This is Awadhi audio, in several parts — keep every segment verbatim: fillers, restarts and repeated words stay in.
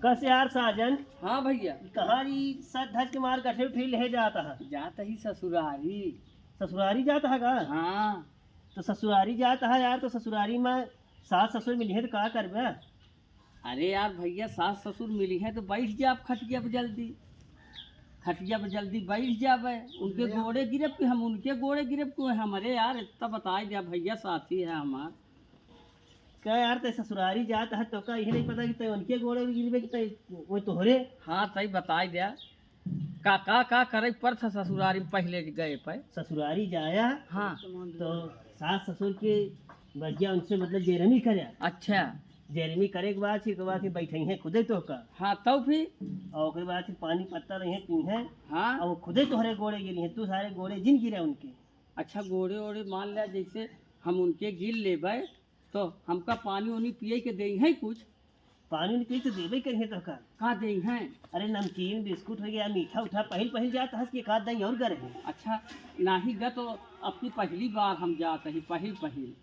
कस यार साजन। हाँ भैया। कहाँ ई सज धज के मार गठरी उठरी लेहे जात ह? जात ही ससुरारी। ससुरारी जात ह का? हाँ। तो ससुरारी जात ह यार, तो ससुरारी में सास ससुर मिलिहे तो का करबे? अरे यार भैया, सास ससुर मिलिहे तो बैठ जाब खटिया पे जल्दी, खटिया पे जल्दी बैठ जाबे। उनके गोड़े गिरब कि हम उनके गोड़े गिरब? क्यों हमरे यार, इतना बताई द्या भैया, साथी है हमार। का यार, तै ससुरारी जात ह तो का इहे नहीं पता कि तै उनके गोड़े गिरबे कि तै वो तोहरे? हाँ, तै बताई द्या। का, का, का करे पड़त ह ससुरारी में पहिले गए पे? ससुरारी जाया हाँ। तो सास ससुर के बढ़िया उनसे मतलब जेरमी करे। अच्छा। जेरमी करे के बाद फिर, के बाद फिर बैठइहें खुदे तोहका। हाँ, तब फिर? और ओकरे बाद फिर पानी पत्ता रहे पीहें। हाँ। और खुदे तोहरे गोड़े गिरिहें, तू सारे गोड़े जिन गिरे उनके। अच्छा, गोड़े ओड़े मान लिया, जैसे हम उनके गिर लेबे, तो हमका पानी ओनी पिए के देइहें कुछ? पानी ओनी पिए तो देबे करिहें तोहका। का देइहें? अरे, नमकीन, बिस्कुट हो गया, मीठा उठा, पहिल पहिल जात हस कि एक आध दही और गरे हैं। अच्छा, नाही गा, तो अपनी पहली बार हम जात ही, पहिल पहिल।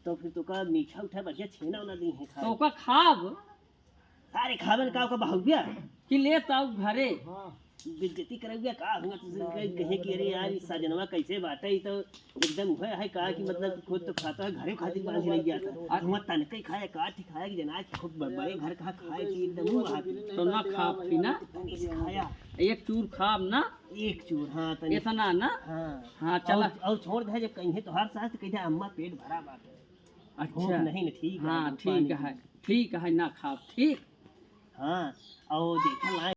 तो फिर तोका मीठा उठा बढ़िया छेना ओना देइहें खाए। तो ओका खाब? सारे खाबन का ओका बहुबिया? कि ले ताऊ घरे। बेइज्जती करबिया का हुआ? तुझे कहीं कहे कि अरे यार, ई सजनवा कैसे बाटे, ई तो एकदम उहे है का कि मतलब खुद तो खाता है, घरे खातिर बांध ले गया था। और हुआ तनके खाया, का ठीक खाया कि जना कि खूब बड़े घर का खाए कि एकदम हुआ। तो ना खाब थी ना? तनी से खाया। एक चूर खाब ना? एक चूर, हाँ, तनी। इतना ना? हाँ। हाँ, चला। और, और छोड़ दे, जब कहीं तो हर सास कह दे, "अम्मा, पेट भरा बाटे।" अच्छा। भूख नहीं ना, ठीक है, हाँ, पानी ठीक है, पी। ठीक है, ना खाब, ठीक। हाँ, और देखा ना,